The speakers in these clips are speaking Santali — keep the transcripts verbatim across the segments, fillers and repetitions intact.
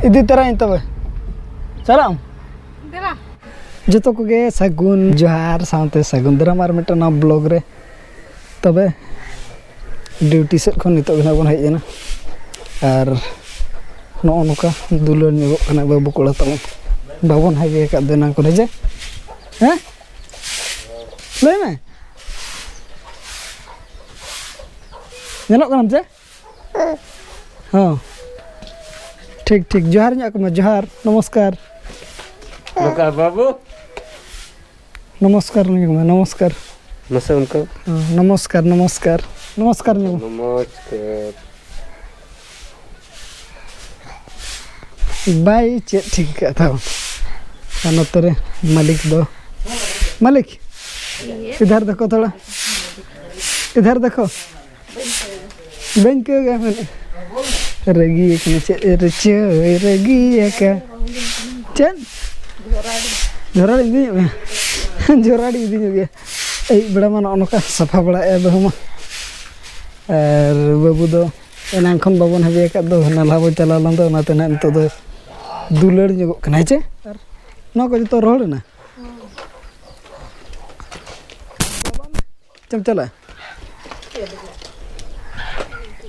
ᱤᱫᱤ ᱛᱚᱨᱟᱭᱟᱹᱧ ᱛᱚᱵᱮ᱾ ᱪᱟᱞᱟᱜ ᱟᱢ? ᱫᱮᱞᱟ᱾ ᱡᱚᱛᱚ ᱠᱚᱜᱮ ᱥᱟᱹᱜᱩᱱ ᱡᱚᱦᱟᱨ ᱥᱟᱶᱛᱮ ᱥᱟᱹᱜᱩᱱ ᱫᱟᱨᱟᱢ ᱟᱨ ᱢᱤᱫᱴᱟᱝ ᱱᱟᱣᱟ ᱵᱞᱚᱜ ᱨᱮ᱾ ᱛᱚᱵᱮ ᱰᱤᱭᱩᱴᱤ ᱥᱮᱫ ᱠᱷᱚᱱ ᱱᱤᱛᱚᱜ ᱜᱮ ᱱᱟᱜ ᱵᱚᱱ ᱦᱮᱡ ᱮᱱᱟ᱾ ᱟᱨ ᱱᱚᱜᱼᱚ ᱱᱚᱝᱠᱟ ᱫᱩᱞᱟᱹᱲ ᱧᱚᱜᱚᱜ ᱠᱟᱱᱟ ᱵᱟᱹᱵᱩ ᱠᱚᱲᱟ ᱛᱟᱵᱚᱱ᱾ ᱵᱟᱵᱚᱱ ᱦᱟᱭᱜᱮ ᱟᱠᱟᱫ ᱫᱚ ᱮᱱᱟᱝ ᱠᱷᱚᱱ, ᱦᱮᱸ ᱪᱮ? ᱦᱮᱸ? ᱞᱟᱹᱭ ᱢᱮ᱾ ᱧᱮᱞᱚᱜ ᱠᱟᱱᱟᱢ ᱪᱮ? ᱦᱚᱸ᱾ ᱴᱷᱤᱠ, ᱴᱷᱤᱠ᱾ ᱡᱚᱦᱟᱨ ᱧᱚᱜ ᱠᱚ ᱢᱮ᱾ ᱡᱚᱦᱟᱨ᱾ ᱱᱚᱢᱚᱥᱠᱟᱨ᱾ ᱱᱚᱝᱠᱟ ᱵᱟᱹᱵᱩ᱾ ᱱᱚᱢᱚᱥᱠᱟᱨ ᱧᱚᱜ ᱢᱮ᱾ ᱱᱚᱢᱚᱥᱠᱟᱨ᱾ ᱢᱟᱥᱮ ᱚᱱᱠᱟ᱾ ᱦᱚᱸ, ᱱᱚᱢᱚᱥᱠᱟᱨ, ᱱᱚᱢᱚᱥᱠᱟᱨ᱾ ᱱᱚᱢᱚᱥᱠᱟᱨ ᱧᱚᱜ ᱢᱮ᱾ ᱱᱚᱢᱚᱥᱠᱟᱨ᱾ ᱵᱟᱭ ᱪᱮᱫ ᱴᱷᱤᱠ ᱠᱟᱜ ᱛᱟᱵᱚᱱ᱾ ᱟᱨ ᱱᱚᱛᱮ ᱨᱮ ᱢᱟᱹᱞᱤᱠ ᱫᱚ, ᱢᱟᱹᱞᱤᱠ, ᱤᱫᱷᱟᱨ ᱫᱮᱠᱷᱚ ᱛᱷᱚᱲᱟ, ᱤᱫᱷᱟᱨ ᱫᱮᱠᱷᱚ᱾ ᱵᱟᱹᱧ ᱠᱚᱭᱚᱜᱟ ᱢᱮᱱᱮᱫ᱾ ᱨᱟᱹᱜᱤ ᱟᱠᱟᱱᱟ ᱪᱮᱫ ᱮ ᱨᱮᱪᱚᱭ ᱨᱟᱹᱜᱤ ᱟᱠᱟ᱾ ᱪᱮᱫ? ᱡᱷᱚᱨᱟᱲᱤ ᱤᱫᱤ ᱧᱚᱜ ᱢᱮ᱾ ᱡᱷᱚᱨᱟᱲᱤ ᱤᱫᱤ ᱧᱚᱜ ᱜᱮ᱾ ᱟᱹᱭᱩᱵ ᱵᱮᱲᱟ ᱢᱟ ᱱᱚᱜᱼᱚ ᱱᱚᱝᱠᱟ ᱥᱟᱯᱷᱟ ᱵᱟᱲᱟᱭᱮᱫᱼᱟ ᱵᱟᱹᱦᱩ ᱢᱟ᱾ ᱟᱨ ᱵᱟᱹᱵᱩ ᱫᱚ ᱮᱱᱟᱝ ᱠᱷᱚᱱ ᱵᱟᱵᱚᱱ ᱦᱮᱡ ᱟᱠᱟᱫ ᱫᱚ, ᱱᱟᱞᱦᱟ ᱵᱚᱱ ᱪᱟᱞᱟᱣ ᱞᱮᱱ ᱫᱚ, ᱚᱱᱟᱛᱮ ᱱᱟᱦᱟᱜ ᱱᱤᱛᱚᱜ ᱫᱚ ᱫᱩᱞᱟᱹᱲ ᱧᱚᱜᱚᱜ ᱠᱟᱱᱟ, ᱦᱮᱸ ᱪᱮ? ᱟᱨ ᱱᱚᱣᱟ ᱠᱚ ᱡᱚᱛᱚ ᱨᱚᱦᱚᱲ ᱮᱱᱟ? ᱪᱮᱢ ᱪᱟᱞᱟᱜᱼᱟ?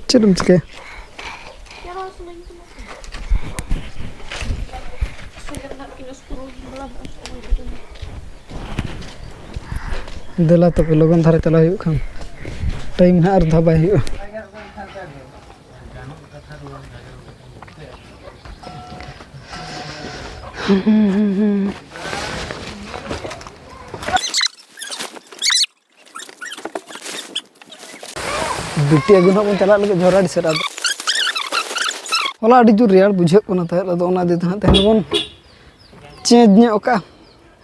ᱪᱮᱫ ᱮᱢ ᱪᱤᱠᱟᱹᱭᱟ? ᱫᱮᱞᱟ ᱛᱚᱵᱮ, ᱞᱚᱜᱚᱱ ᱫᱷᱟᱨᱟ ᱪᱟᱞᱟᱣ ᱦᱩᱭᱩᱜ ᱠᱷᱟᱱ, ᱴᱟᱭᱤᱢ ᱱᱟᱦᱟᱜ ᱟᱨ ᱫᱷᱟᱣ ᱵᱟᱭ ᱦᱩᱭᱩᱜᱼᱟ᱾ ᱵᱤᱴᱤ ᱟᱹᱜᱩ ᱱᱟᱦᱟᱜ ᱵᱚᱱ ᱪᱟᱞᱟᱜ ᱞᱟᱹᱜᱤᱫ ᱡᱷᱚᱨᱟᱰᱤ ᱥᱮᱫ᱾ ᱟᱫᱚ ᱦᱚᱞᱟ ᱟᱹᱰᱤ ᱡᱳᱨ ᱨᱮᱭᱟᱲ ᱵᱩᱡᱷᱟᱹᱜ ᱠᱟᱱᱟ ᱛᱟᱦᱮᱸᱫ, ᱟᱫᱚ ᱚᱱᱟ ᱤᱫᱤ ᱛᱮ ᱦᱟᱸᱜ ᱛᱮᱦᱮᱧ ᱵᱚᱱ ᱪᱮᱧᱡᱽ ᱧᱚᱜ ᱠᱟᱜᱼᱟ᱾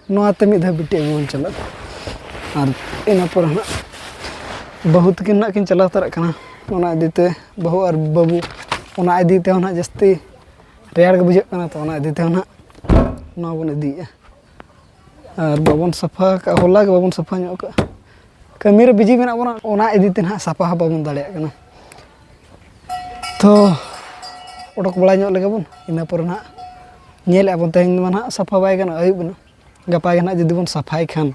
ᱱᱚᱣᱟ ᱛᱮ ᱢᱤᱫ ᱫᱷᱟᱣ ᱵᱤᱴᱤ ᱟᱹᱜᱩ ᱵᱚᱱ ᱪᱟᱞᱟᱜᱼᱟ᱾ ᱟᱨ ᱤᱱᱟᱹ ᱯᱚᱨᱮ ᱦᱟᱸᱜ ᱵᱟᱹᱦᱩ ᱛᱟᱹᱠᱤᱱ ᱱᱟᱜ ᱠᱤᱱ ᱪᱟᱞᱟᱣ ᱦᱟᱛᱟᱲᱚᱜ ᱠᱟᱱᱟ᱾ ᱚᱱᱟ ᱤᱫᱤ ᱛᱮ ᱵᱟᱹᱦᱩ ᱟᱨ ᱵᱟᱹᱵᱩ, ᱚᱱᱟ ᱤᱫᱤ ᱛᱮᱦᱚᱸ ᱱᱟᱜ ᱡᱟᱹᱥᱛᱤ ᱨᱮᱭᱟᱲ ᱜᱮ ᱵᱩᱡᱷᱟᱹᱜ ᱠᱟᱱᱟ, ᱛᱚ ᱚᱱᱟ ᱤᱫᱤ ᱛᱮᱦᱚᱸ ᱱᱟᱜ ᱱᱚᱣᱟ ᱵᱚᱱ ᱤᱫᱤᱭᱮᱫᱼᱟ᱾ ᱟᱨ ᱵᱟᱵᱚᱱ ᱥᱟᱯᱷᱟ ᱟᱠᱟᱫ, ᱦᱚᱞᱟ ᱜᱮ ᱵᱟᱵᱚᱱ ᱥᱟᱯᱷᱟ ᱧᱚᱜ ᱟᱠᱟᱫ᱾ ᱠᱟᱹᱢᱤ ᱨᱮ ᱵᱤᱡᱤ ᱢᱮᱱᱟᱜ ᱵᱚᱱᱟ, ᱚᱱᱟ ᱤᱫᱤ ᱛᱮ ᱱᱟᱦᱟᱜ ᱥᱟᱯᱷᱟ ᱦᱚᱸ ᱵᱟᱵᱚᱱ ᱫᱟᱲᱮᱭᱟᱜ ᱠᱟᱱᱟ᱾ ᱛᱚ ᱚᱰᱚᱠ ᱵᱟᱲᱟ ᱧᱚᱜ ᱞᱮᱜᱮ ᱵᱚᱱ, ᱤᱱᱟᱹ ᱯᱚᱨᱮ ᱱᱟᱦᱟᱜ ᱧᱮᱞᱮᱫᱼᱟ ᱵᱚᱱ᱾ ᱛᱮᱦᱮᱧ ᱢᱟ ᱱᱟᱦᱟᱜ ᱥᱟᱯᱷᱟ ᱵᱟᱭ ᱜᱟᱱᱚᱜᱼᱟ, ᱟᱹᱭᱩᱵ ᱮᱱᱟ᱾ ᱜᱟᱯᱟ ᱜᱮ ᱱᱟᱦᱟᱜ ᱡᱩᱫᱤ ᱵᱚᱱ ᱥᱟᱯᱷᱟᱭ ᱠᱷᱟᱱ᱾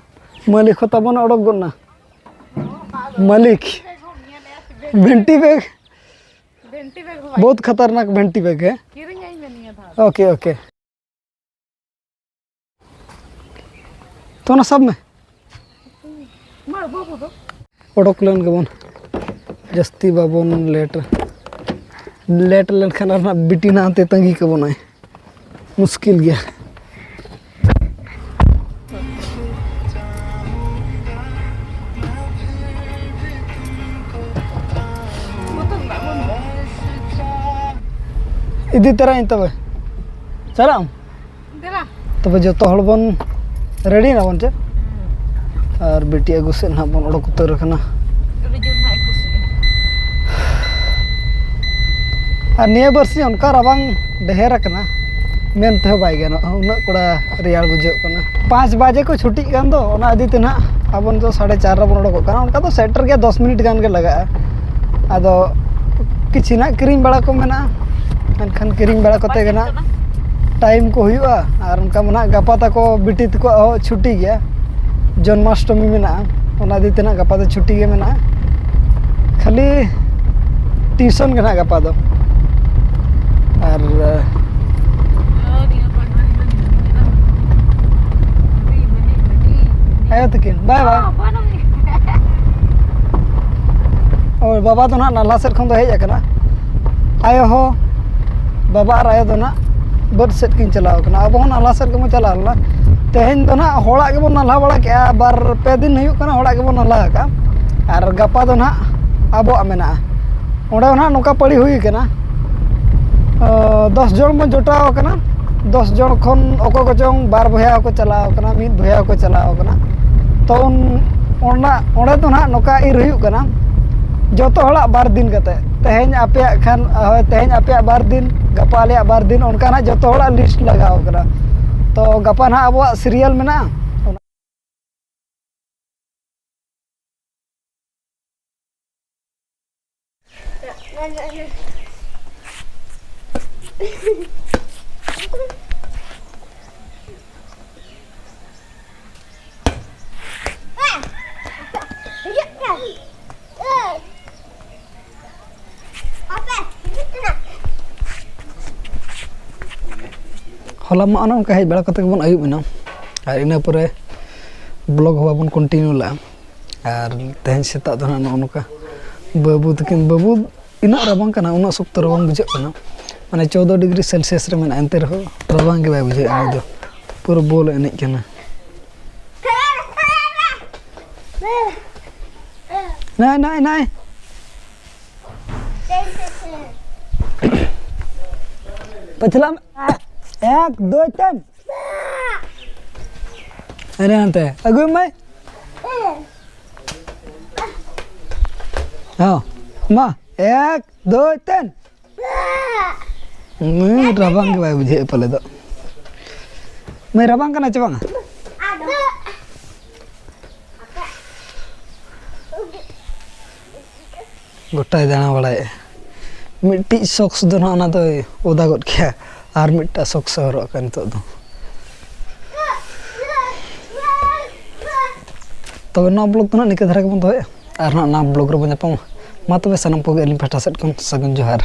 ᱢᱟᱹᱞᱤᱠ ᱦᱚᱸ ᱛᱟᱵᱚᱱ ᱚᱰᱚᱠ ᱜᱚᱫ ᱱᱟ᱾ ᱢᱟᱹᱞᱤᱠ, ᱵᱷᱮᱱᱴᱤ ᱵᱮᱜᱽ᱾ ᱵᱷᱮᱱᱴᱤ ᱵᱮᱜᱽ ᱦᱚᱸ ᱵᱟᱭ ᱵᱚᱦᱩᱛ ᱠᱷᱟᱛᱟᱨᱱᱟᱠ ᱵᱷᱮᱱᱴᱤ ᱵᱮᱜᱽ ᱦᱮ᱾ ᱠᱤᱨᱤᱧ ᱟᱹᱧ ᱢᱮ ᱱᱤᱭᱟᱹ ᱫᱷᱟᱣ᱾ Okay, okay. ᱛᱚ, ᱚᱱᱟ ᱥᱟᱵ ᱢᱮ᱾ ᱢᱟ, ᱵᱟᱹᱵᱩ ᱫᱚ᱾ ᱚᱰᱚᱠ ᱞᱮᱱ ᱜᱮᱵᱚᱱ, ᱡᱟᱹᱥᱛᱤ ᱵᱟᱵᱚᱱ ᱞᱮᱴᱟ᱾ ᱞᱮᱴ ᱞᱮᱱᱠᱷᱟᱱ ᱟᱨ ᱱᱟᱜ ᱵᱤᱴᱤ ᱱᱟᱜ ᱦᱟᱱᱛᱮ ᱛᱟᱺᱜᱤ ᱠᱟᱵᱚᱱᱟᱭ, ᱢᱩᱥᱠᱤᱞ ᱜᱮᱭᱟ᱾ ᱤᱫᱤ ᱛᱚᱨᱟᱭᱟᱹᱧ ᱛᱚᱵᱮ᱾ ᱪᱟᱞᱟᱜ ᱟᱢ? ᱫᱮᱞᱟ᱾ ᱛᱚᱵᱮ ᱡᱚᱛᱚ ᱦᱚᱲ ᱵᱚᱱ ᱨᱮᱰᱤ ᱮᱱᱟ ᱵᱚᱱ ᱪᱮ? ᱟᱨ ᱵᱤᱴᱤ ᱟᱹᱜᱩ ᱥᱮᱫ ᱱᱟᱦᱟᱜ ᱵᱚᱱ ᱚᱰᱚᱠ ᱩᱛᱟᱹᱨ ᱟᱠᱟᱱᱟ᱾ ᱟᱹᱰᱤ ᱡᱳᱨ ᱱᱟᱦᱟᱜ ᱠᱩᱥᱤ᱾ ᱟᱨ ᱱᱤᱭᱟᱹ ᱵᱟᱨᱥᱤᱧ ᱚᱱᱠᱟ ᱨᱟᱵᱟᱝ ᱰᱷᱮᱨ ᱟᱠᱟᱱᱟ, ᱢᱮᱱ ᱛᱮᱦᱚᱸ ᱵᱟᱭ ᱜᱟᱱᱚᱜᱼᱟ, ᱩᱱᱟᱹᱜ ᱠᱚᱲᱟ ᱨᱮᱭᱟᱲ ᱵᱩᱡᱷᱟᱹᱜ ᱠᱟᱱᱟ᱾ ᱯᱟᱸᱪ ᱵᱟᱡᱮ ᱠᱚ ᱪᱷᱩᱴᱤᱜ ᱠᱟᱱ ᱫᱚ, ᱚᱱᱟ ᱤᱫᱤ ᱛᱮ ᱱᱟᱦᱟᱜ ᱟᱵᱚ ᱱᱤᱛᱚᱜ ᱥᱟᱲᱮ ᱪᱟᱨ ᱨᱮᱵᱚᱱ ᱚᱰᱚᱠᱚᱜ ᱠᱟᱱᱟ᱾ ᱚᱱᱠᱟ ᱫᱚ ᱥᱮᱴᱮᱨ ᱜᱮ ᱫᱚᱥ ᱢᱤᱱᱤᱴ ᱜᱟᱱ ᱜᱮ ᱞᱟᱜᱟᱜᱼᱟ᱾ ᱟᱫᱚ ᱠᱤᱪᱷᱤ ᱱᱟᱦᱟᱜ ᱠᱤᱨᱤᱧ ᱵᱟᱲᱟ ᱠᱚ ᱢᱮᱱᱟᱜᱼᱟ, ᱢᱮᱱᱠᱷᱟᱱ ᱠᱤᱨᱤᱧ ᱵᱟᱲᱟ ᱠᱚᱛᱮ ᱜᱮ ᱱᱟᱦᱟᱜ ᱴᱟᱭᱤᱢ ᱠᱚ ᱦᱩᱭᱩᱜᱼᱟ᱾ ᱟᱨ ᱚᱱᱠᱟ ᱢᱟ ᱱᱟᱦᱟᱜ ᱜᱟᱯᱟ ᱛᱟᱠᱚ ᱵᱤᱴᱤ ᱛᱟᱠᱚᱣᱟᱜ ᱦᱚᱸ ᱪᱷᱩᱴᱤ ᱜᱮᱭᱟ, ᱡᱚᱱᱢᱟᱥᱴᱚᱢᱤ ᱢᱮᱱᱟᱜᱼᱟ, ᱚᱱᱟ ᱤᱫᱤ ᱛᱮ ᱱᱟᱦᱟᱜ ᱜᱟᱯᱟ ᱫᱚ ᱪᱷᱩᱴᱤ ᱜᱮ ᱢᱮᱱᱟᱜᱼᱟ, ᱠᱷᱟᱹᱞᱤ ᱴᱤᱭᱩᱥᱚᱱ ᱜᱮ ᱱᱟᱦᱟᱜ ᱜᱟᱯᱟ ᱫᱚ᱾ ᱟᱨ ᱟᱭᱳ ᱛᱟᱹᱠᱤᱱ, ᱵᱟᱭ ᱵᱟᱭ᱾ ᱳᱭ, ᱵᱟᱵᱟ ᱫᱚ ᱱᱟᱦᱟᱜ ᱱᱟᱞᱦᱟ ᱥᱮᱫ ᱠᱷᱚᱱ ᱫᱚ ᱦᱮᱡ ᱟᱠᱟᱱᱟ᱾ ᱟᱭᱳ ᱦᱚᱸ, ᱵᱟᱵᱟ ᱟᱨ ᱟᱭᱳ ᱫᱚ ᱱᱟᱦᱟᱜ ᱵᱟᱹᱫᱽ ᱥᱮᱫ ᱠᱤᱱ ᱪᱟᱞᱟᱣ ᱟᱠᱟᱱᱟ᱾ ᱟᱵᱚ ᱦᱚᱸ ᱱᱟᱞᱦᱟ ᱥᱮᱫ ᱜᱮᱵᱚᱱ ᱪᱟᱞᱟᱣ ᱞᱮᱱᱟ᱾ ᱛᱮᱦᱮᱧ ᱫᱚ ᱱᱟᱦᱟᱜ ᱦᱚᱲᱟᱜ ᱜᱮᱵᱚᱱ ᱱᱟᱞᱦᱟ ᱵᱟᱲᱟ ᱠᱮᱜᱼᱟ, ᱵᱟᱨ ᱯᱮ ᱫᱤᱱ ᱦᱩᱭᱩᱜ ᱠᱟᱱᱟ ᱦᱚᱲᱟᱜ ᱜᱮᱵᱚᱱ ᱱᱟᱞᱦᱟ ᱟᱠᱟᱫᱼᱟ᱾ ᱟᱨ ᱜᱟᱯᱟ ᱫᱚ ᱱᱟᱦᱟᱜ ᱟᱵᱚᱣᱟᱜ ᱢᱮᱱᱟᱜᱼᱟ᱾ ᱚᱸᱰᱮ ᱦᱚᱸ ᱱᱟᱦᱟᱜ ᱱᱚᱝᱠᱟ ᱯᱟᱹᱲᱤ ᱦᱩᱭ ᱠᱟᱱᱟ᱾ ᱟᱸ, ᱫᱚᱥ ᱡᱚᱱ ᱵᱚᱱ ᱡᱚᱴᱟᱣ ᱟᱠᱟᱱᱟ᱾ ᱫᱚᱥ ᱡᱚᱱ ᱠᱷᱚᱱ ᱚᱠᱚᱭ ᱠᱚᱪᱚᱝ ᱵᱟᱨ ᱵᱚᱭᱦᱟ ᱦᱚᱸᱠᱚ ᱪᱟᱞᱟᱣ ᱟᱠᱟᱱᱟ, ᱢᱤᱫ ᱵᱚᱭᱦᱟ ᱦᱚᱸᱠᱚ ᱪᱟᱞᱟᱣ ᱟᱠᱟᱱᱟ᱾ ᱛᱚ, ᱩᱱ, ᱚᱱᱟ, ᱚᱸᱰᱮ ᱫᱚ ᱱᱟᱦᱟᱜ ᱱᱚᱝᱠᱟ ᱤᱨ ᱦᱩᱭᱩᱜ ᱠᱟᱱᱟ, ᱡᱚᱛᱚ ᱦᱚᱲᱟᱜ ᱵᱟᱨ ᱫᱤᱱ ᱠᱟᱛᱮ᱾ ᱛᱮᱦᱮᱧ ᱟᱯᱮᱭᱟᱜ ᱠᱷᱟᱱ, ᱦᱳᱭ, ᱛᱮᱦᱮᱧ ᱟᱯᱮᱭᱟᱜ ᱵᱟᱨ ᱫᱤᱱ, ᱜᱟᱯᱟ ᱟᱞᱮᱭᱟᱜ ᱵᱟᱨ ᱫᱤᱱ, ᱚᱱᱠᱟ ᱱᱟᱦᱟᱜ ᱡᱚᱛᱚ ᱦᱚᱲᱟᱜ ᱞᱤᱥᱴ ᱞᱟᱜᱟᱣ ᱠᱟᱱᱟ᱾ ᱛᱚ, ᱜᱟᱯᱟ ᱱᱟᱦᱟᱜ ᱟᱵᱚᱣᱟᱜ ᱥᱤᱨᱤᱭᱟᱞ ᱢᱮᱱᱟᱜᱼᱟ᱾ ᱦᱚᱞᱟ ᱢᱟ ᱚᱱᱮ ᱚᱱᱠᱟ ᱦᱮᱡ ᱵᱟᱲᱟ ᱠᱟᱛᱮ ᱜᱮᱵᱚᱱ ᱟᱹᱭᱩᱵ ᱮᱱᱟ, ᱟᱨ ᱤᱱᱟᱹ ᱯᱚᱨᱮ ᱵᱞᱚᱜ ᱦᱚᱸ ᱵᱟᱵᱚᱱ ᱠᱚᱱᱴᱤᱱᱤᱭᱩ ᱞᱮᱫᱼᱟ᱾ ᱟᱨ ᱛᱮᱦᱮᱧ ᱥᱮᱛᱟᱜ ᱫᱚ ᱱᱟᱦᱟᱜ ᱱᱚᱜᱼᱚ ᱱᱚᱝᱠᱟ ᱵᱟᱹᱵᱩ ᱛᱟᱹᱠᱤᱱ, ᱵᱟᱹᱵᱩ ᱤᱱᱟᱹᱜ ᱨᱟᱵᱟᱝ ᱠᱟᱱᱟ, ᱩᱱᱟᱹᱜ ᱥᱚᱠᱛᱚ ᱨᱟᱵᱟᱝ ᱵᱩᱡᱷᱟᱹᱜ ᱠᱟᱱᱟ, ᱢᱟᱱᱮ ᱪᱳᱫᱽᱫᱳ ᱰᱤᱜᱽᱨᱤ ᱥᱮᱞᱥᱤᱭᱟᱥ ᱨᱮ ᱢᱮᱱᱟᱜᱼᱟ, ᱮᱱᱛᱮ ᱨᱮᱦᱚᱸ ᱨᱟᱵᱟᱝ ᱜᱮ ᱵᱟᱭ ᱵᱩᱡᱷᱟᱹᱣᱮᱫᱼᱟ᱾ ᱩᱱᱤ ᱫᱚ ᱯᱩᱨᱟᱹ ᱵᱚᱞ ᱮ ᱮᱱᱮᱡ ᱠᱟᱱᱟ᱾ ᱱᱟᱭ, ᱱᱟᱭ, ᱱᱟᱭ᱾ ᱯᱟᱪᱷᱞᱟ ᱢᱮ᱾ ᱮᱠ, ᱫᱩᱭ, ᱛᱤᱱ᱾ ᱮᱱᱮ ᱦᱟᱱᱛᱮ ᱟᱹᱜᱩᱭ ᱢᱮ᱾ ᱦᱚᱸ, ᱢᱟ, ᱮᱠ, ᱫᱩᱭ, ᱛᱤᱱ᱾ ᱩᱸ, ᱨᱟᱵᱟᱝ ᱜᱮ ᱵᱟᱭ ᱵᱩᱡᱷᱟᱹᱣᱮᱫ ᱯᱟᱞᱮ ᱫᱚ᱾ ᱢᱟᱹᱭ, ᱨᱟᱵᱟᱝ ᱠᱟᱱᱟ ᱪᱮ ᱵᱟᱝᱟ? ᱜᱚᱴᱟᱭ ᱫᱟᱬᱟ ᱵᱟᱲᱟᱭᱮᱫᱼᱟ᱾ ᱢᱤᱫᱴᱤᱡ ᱥᱚᱠᱥ ᱫᱚ ᱱᱟᱦᱟᱜ ᱚᱱᱟ ᱫᱚᱭ ᱚᱫᱟ ᱜᱚᱫ ᱠᱮᱜᱼᱟ, ᱟᱨ ᱢᱤᱫᱴᱟᱝ ᱥᱚᱠᱥ ᱮ ᱦᱚᱨᱚᱜ ᱟᱠᱟᱫ ᱱᱤᱛᱚᱜ ᱫᱚ᱾ ᱛᱚᱵᱮ ᱱᱚᱣᱟ ᱵᱞᱚᱜ ᱫᱚ ᱱᱟᱦᱟᱜ ᱱᱤᱝᱠᱟᱹ ᱫᱷᱟᱨᱟ ᱜᱮᱵᱚᱱ ᱫᱚᱦᱚᱭᱟ, ᱟᱨ ᱱᱟᱦᱟᱜ ᱱᱟᱣᱟ ᱵᱞᱚᱜ ᱨᱮᱵᱚᱱ ᱧᱟᱯᱟᱢᱟ᱾ ᱢᱟ ᱛᱚᱵᱮ ᱥᱟᱱᱟᱢ ᱠᱚᱜᱮ ᱟᱹᱞᱤᱧ ᱯᱟᱦᱴᱟ ᱥᱮᱫ ᱠᱷᱚᱱ ᱥᱟᱹᱜᱩᱱ ᱡᱚᱦᱟᱨ᱾